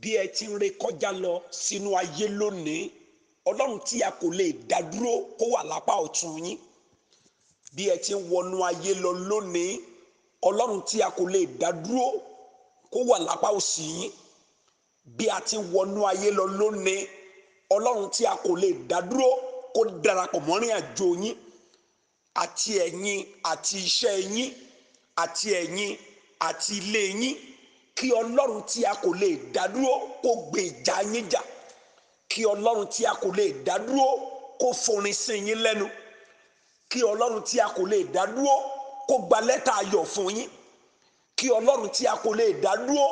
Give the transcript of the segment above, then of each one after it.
Bí ẹ ti ń ré kọjá lọ sínú ayé lónìí, Ọlọ́run tí a kò lè dá dúró kó wà lápá ọ̀tún yín. Bí ẹ ti ń wọnú ayé lọ lónìí, Ọlọ́run tí a kò lè dá dúró kó wà lápá òsì yín. Bí a ti ń wọnú ayé lọ lónìí, Ọlọ́run tí a kò lè dá dúró kó darapọ̀ mọ́rin àjò yín, àti ẹ̀yin àti iṣẹ́ yín, àti ẹ̀yin àti ilé yín. Kí Ọlọ́run tí a kò lè dá dúró kó gbé ìjà yín jà. Kí Ọlọ́run tí a kò lè dá dúró kó forin sí yín lẹ́nu. Kí Ọlọ́run tí a kò lè dá dúró kó gba lẹ́tà ayọ̀ fún yín. Kí Ọlọ́run tí a kò lè dá dúró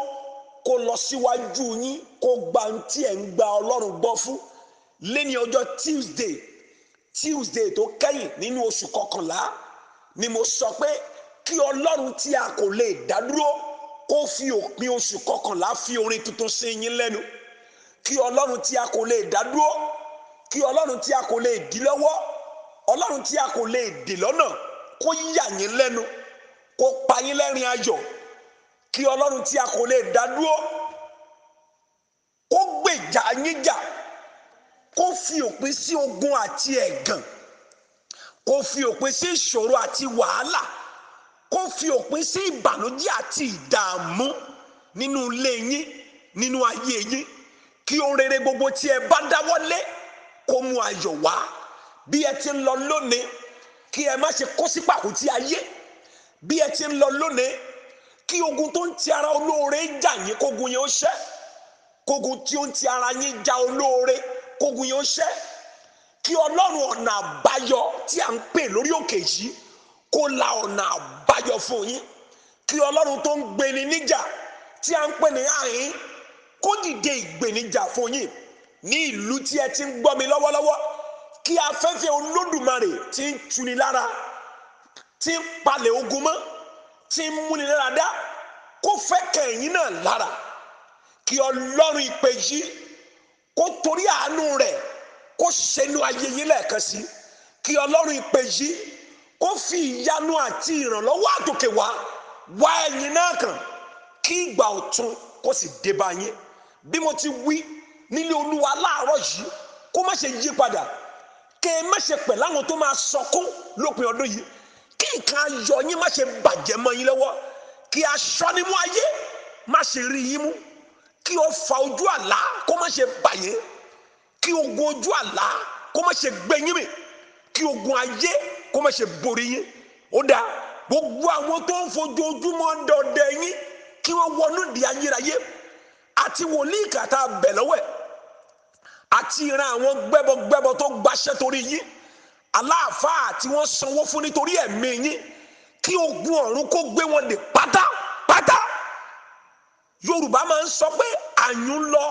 kó lọ síwájú yín, kó gba ohun tí ẹ̀ ń gba Ọlọ́run gbọ́ fún. Lẹ́ni ọjọ́ Tuesday tó kẹ́yìn nínú oṣù kọkànlá ni mo sọ pé kí Ọlọ́run tí a kò lè dá dúró kó fi òpin oṣù kọkànlá fi orin tuntun sí yín lẹ́nu. Kí Ọlọ́run tí a kò lè dá dúró, kí Ọlọ́run tí a kò lè dí lọ́wọ́, Ọlọ́run tí a kò lè dì lọ́nà kó yà yín lẹ́nu, kó pa yín lẹ́rìn ayọ̀. Kí Ọlọ́run tí a kò lè dá dúró kó gbèjà yín jà, kó fi òpin sí ogun àti ẹ̀gàn, kó fi òpin sí ìṣòro àti wàhálà, kó fi òpin sí ìbànújẹ́ àti ìdààmú nínú ilé yín, nínú ayé yín. Kí ohun rere gbogbo tí ẹ bá dáwọ́lé kó mú ayọ̀ wá. Bí ẹ ti ń lọ lónìí, kí ẹ má ṣe kó sí pàkúté ayé. Bí ẹ ti ń lọ lónìí, kí ogun tó ń ti ara olóore jà yín kógun yẹn ó ṣẹ́. Kógun tí ó ń ti ara yín ja olóore kógun yẹn ó ṣẹ́. Kí Ọlọ́run ọ̀nà àbáyọ tí à ń pè lórí òkè yìí kó la ọ̀nà àbáyọ fún yín. Kí Ọlọ́run tó ń gbéni níjà tí à ń pè ní àhín kó dìde ìgbénijà fún yín. Ní ìlú tí ẹ ti ń gbọ́ mi lọ́wọ́lọ́wọ́, kí afẹ́fẹ́ Olódùmarè tí ń tuni lára, tí ń palẹ̀ ogun mọ́, tí ń múni lára dá, kó fẹ́ kẹ̀yìn náà lára. Kí Ọlọ́run ìpè yìí kó torí àánú rẹ̀ kó ṣẹnu ayé yín lẹ́ẹ̀kan sí. Kí Ọlọ́run ìpè yìí kó fi ìyanu àti ìrànlọ́wọ́ àtòkè wá wá ẹ̀yin náà kàn, kí ìgbà ọ̀tun kó sì dé bá yín. Bí mo ti wí nílé Olúwa láàárọ̀ yìí, kó má ṣe yí padà, kí ẹ má ṣe pẹ̀ láwọn tó máa sọkún lópin ọdún yìí, kí nǹkan ayọ̀ yín má ṣe bàjẹ́ mọ́ yín lọ́wọ́, kí aṣọ nímú ayé má ṣe rí yín mú, kí ó fa ojú àlá kó má ṣe bà yín, kí ogun ojú àlá kó má ṣe gbé yín mì, kí ogun ayé kó má ṣe borí yín. Ó dáa, gbogbo àwọn tó ń fojoojúmọ́ dọdẹ yín kí wọ́n wọnú di ayérayé, àti wòlíì kàtà bẹ̀ lọ́wọ́ ẹ̀, àti ìran àwọn gbẹ́bọgbẹ́bọ tó gbaṣẹ́ torí yín, aláàfáà tí wọ́n sanwó fún nítorí ẹ̀mí yín, kí ogun ọ̀run kó gbé wọn dè pátápátá. Yorùbá máa ń sọ pé àyùn lọ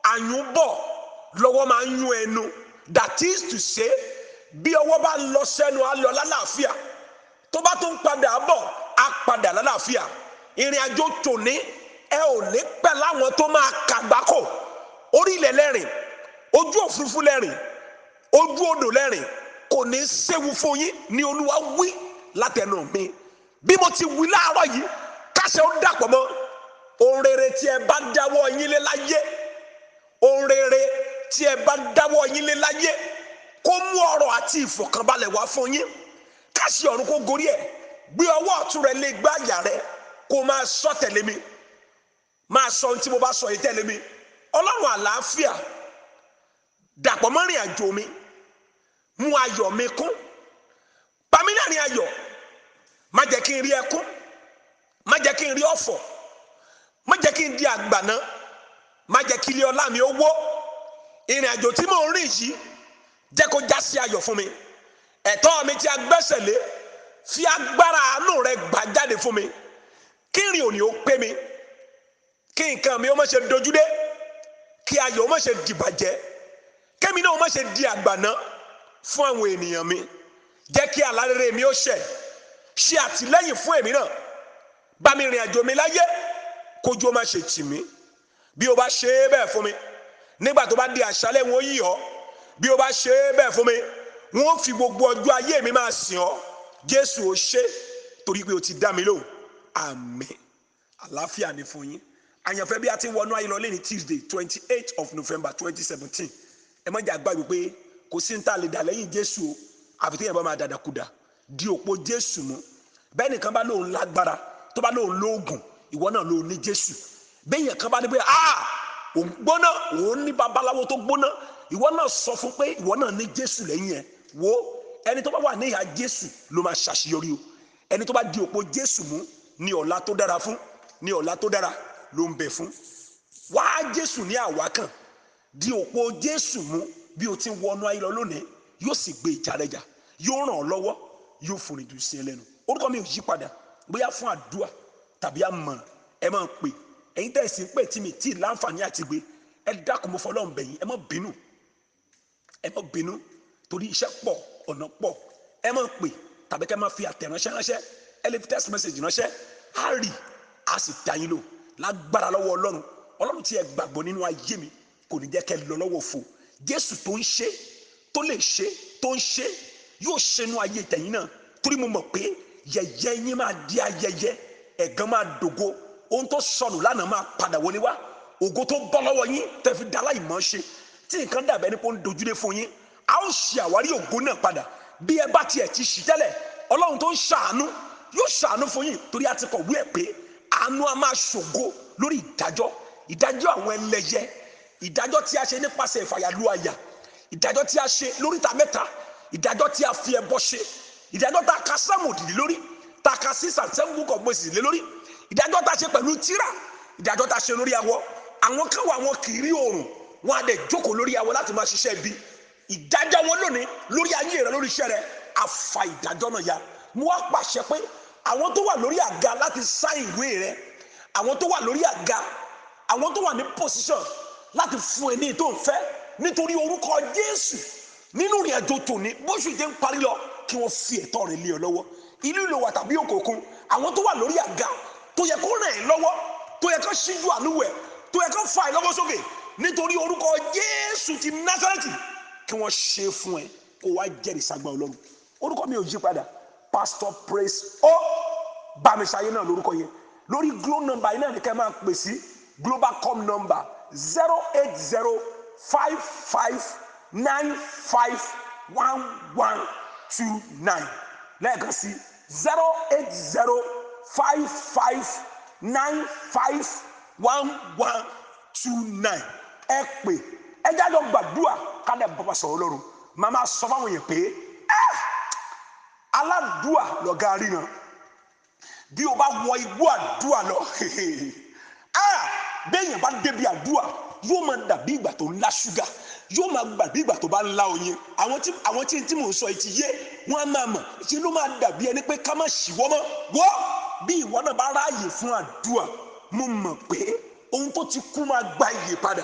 àyùn bọ̀ lọ́wọ́ máa ń yún ẹnu. That is to say, bí ọwọ́ bá lọ sẹ́nu á lọ lálàáfíà, tó bá tún padà bọ̀ á padà lálàáfíà. Ìrìn àjò tòní ẹ ò ní pẹ́ láwọn tó máa kàgbákò. Orí ilẹ̀ lẹ́rìn, ojú òfurufú lẹ́rìn, ojú odò lẹ́rìn, kò ní séwu fún yín ní Olúwa wí látẹnu mi. Bí mo ti wí láàárọ̀ yìí, káṣẹ ó dàpọ̀ mọ́ ohun rere tí ẹ bá dáwọ́ yín lé láyé. Ohun rere tí ẹ bá dáwọ́ yín lé láyé kó mú ọrọ̀ àti ìfọ̀kànbalẹ̀ wá fún yín. Káṣí ọ̀run kó gorí ẹ̀. Gbé ọwọ́ ọ̀tún rẹ lé gbá àyà rẹ, kó máa sọ tẹ̀lé mi. Máa sọ ohun tí mo bá sọ yìí tẹ̀lé mi. Ọlọ́run àlàáfíà, dàpọ̀ mọ́ rìn àjò mi, mú ayọ̀ mi kún, pa mí lẹ́rìn ayọ̀, má jẹ́ kí n rí ẹkún, má jẹ́ kí n rí ọ̀fọ̀, má jẹ́ kí n di àgbàná, má jẹ́ kí ilé ọlá mi ó wó. Ìrìn àjò tí mò ń rìn yìí, jẹ́ kó já sí ayọ̀ fún mi. Ẹ̀tọ́ mi tí a gbẹ́sẹ̀ lé, fi agbára àánú rẹ gbà jáde fún mi. Kí ìrìn òní ó pé mi, kí nǹkan mi ó má ṣe dojúdé, kí ayọ̀ ó má ṣe dìbàjẹ́, kémi náà ó má ṣe di àgbàná fún àwọn ènìyàn mi. Jẹ́ kí àlá rere mi ó ṣẹ, ṣe àtìlẹ́yìn fún èmi náà. Bá mi rìn àjò mi láyé, kójú ó má ṣe tì mí. Bí o bá ṣe é bẹ́ẹ̀ fún mi, nígbà tó bá di àṣálẹ́ wọn ó yìn ọ́. Bí o bá ṣe é bẹ́ẹ̀ fún mi, wọn ó fi gbogbo ọjọ́ ayé mi máa sìn ọ́. Jésù ó ṣe, torí pé o ti dá mi lóhùn. Àmín. Àlàáfíà ni fún yín. Àyànfẹ́, bí a ti wọnú ayé lọ lẹ́ni Tuesday, 28 of November 2017, ẹ má jẹ́ àgbàgbé pé kò sí ní tá a lè dà lẹ́yìn Jésù o, àfi téèyàn bá máa dàdàkudà. Di òpó Jésù mú. Bẹ́ẹ̀ nìkan bá lóun lágbára, tó bá lóun lóògùn, ìwọ náà lóun ní Jésù. Bẹ́ẹ̀ yẹn kan bá ní pé ah, òun gbóná, òun ní babaláwo tó gbóná, ìwọ náà sọ fún pé ìwọ náà ní Jésù lẹ́yìn ẹ̀. Wo, ẹni tó bá wà ní ìhà Jésù ló máa ṣàṣeyọrí o. Ẹni tó bá di òpó Jésù mú ní ọ̀la tó dára fún, ní ọ̀la tó dára ló ń bẹ fún. Wá Jésù ní àwákàn, di òpó Jésù mú bí o ti ń wọnú ayé lọ lónìí. Yóò sì gbé ìjà rẹ jà, yóò ràn ọ́ lọ́wọ́, yóò fún ìdùn sí ẹ lẹ́nu. Orúkọ mi ò yí padà. Bóyá fún àdúrà tàbí àmọ̀ràn, ẹ máa pè. Ẹ̀yin tẹ̀ sí pé tí mi tí ì láǹfààní àti gbé, ẹ dákun, mo fọlọ́run bẹ̀ yín, ẹ má bínú, ẹ má bínú, torí iṣẹ́ pọ̀, ọ̀nà pọ̀. Ẹ máa pè tàbí kẹ́ máa fi àtẹ̀ránṣẹ́ ránṣẹ́, ẹ lè fi text message ránṣẹ́, á rì á sì dá yín lò lágbára lọ́wọ́ Ọlọ́run. Ọlọ́run tí ẹ gbàgbọ́ nínú ayé mi kò ní jẹ́ kẹ́ lọ lọ́wọ́ fò. Jésù tó ń ṣe, tó lè ṣe, tó ń ṣe, yóò ṣe inú ayé tẹ̀yìn náà, torí mo mọ̀ pé yẹ̀yẹ́ yín máa di ayẹyẹ, ẹ̀gàn máa dògo, ohun tó sọnù lánàá máa padà wọlé wá, ògo tó bọ́ lọ́wọ́ yín tẹ́ fi dá láì mọ̀ ṣe, tí nǹkan dàbẹ́ ní kó ń dojúlé fún yín, a ó ṣe àwárí ògo náà padà. Bí ẹ bá tiẹ̀ ti ṣì tẹ́lẹ̀, Ọlọ́run tó ń ṣàánú yóò ṣàánú fún yín, torí a ti kọ̀wé ẹ̀ pé àánú a máa ṣògo lórí ìdájọ́, ìdájọ́ àwọn ẹlẹ́yẹ, ìdájọ́ tí a ṣe nípasẹ̀ ìfàyàlú àyà, ìdájọ́ tí a ṣe lóríta mẹ́ta, ìdájọ́ tí a fi ẹbọ ṣe, ìdájọ́ tá a ka sáàmù òdìdí lórí, tá a ka 6 and 7 book of Moses lé lórí, ìdájọ́ tá a ṣe pẹ̀lú tírà, ìdájọ́ tá a ṣe lórí awọ. Àwọn kan wà, wọn kì í rí oòrùn, wọn á dẹ̀ jókòó lórí awọ láti máa ṣiṣẹ́ ibi. Ìdájọ́ wọn lónìí lórí ayé rẹ, lórí iṣẹ́ rẹ, a fa ìdájọ́ náà ya. Mo wá pàṣẹ pé àwọn tó wà lórí àga láti sign ìwé rẹ, àwọn tó wà lórí àga, àwọn tó wà ní position láti fún ẹ ní tó ń fẹ́, nítorí orúkọ Jésù, nínú ìrìn àjò tòní, bóṣù jẹ́ ń parí lọ, kí wọ́n fi ẹ̀tọ́ rẹ lé ọ lọ́wọ́. Ìlú ìlò wà tàbí òkòkun, àwọn tó wà lórí àga tó yẹ kó ràn ẹ́ lọ́wọ́, tó yẹ kó ṣíjú àánú wẹ̀, tó yẹ kó fà ẹ́ lọ́wọ́ sókè, nítorí orúkọ Jésù ti Násárẹ́tì, kí wọ́n ṣe é fún ẹ, kó wá jẹ́rìí sagbá Ọlọ́run. Orúkọ mi ò yí padà, Pastor Praise ó Bámiṣayé náà lórúkọ yẹn. Lórí Glo number yìí náà ní kẹ́ máa pè sí, Globalcom number 08055951129. Lẹ́ẹ̀kan sí, 08055951129. Ẹ pè, ẹ jájọ gbàdúrà, kálẹ̀ bàbá sọ̀rọ̀ lọ́rùn. Màmá sọ fáwọn yẹn pé ẹ aládùà lọ̀gá ríran. Bí o bá wọ igbó àdúà lọ, béèyàn bá débi àdúà, yóò máa dàbí ìgbà tó ń lá ṣúgà, yóò máa gbàbí ìgbà tó bá ń lá oyin. Àwọn tí mò ń sọ yìí ti yé wọn, á máa mọ̀ ṣe ló máa dàbí ẹni pé ká má ṣìwọ́ mọ́. Wọ́ bí ìwọ náà bá ráàyè fún àdúà, mo mọ̀ pé ohun tó ti kú máa gba ìyè padà,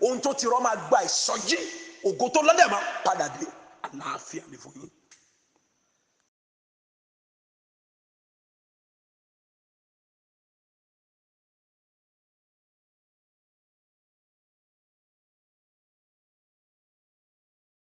ohun tó ti rọ́ máa gba ìsọjí, ògo tó lọ́dẹ̀ máa padà dé. Àlàáfíà ní fún yín.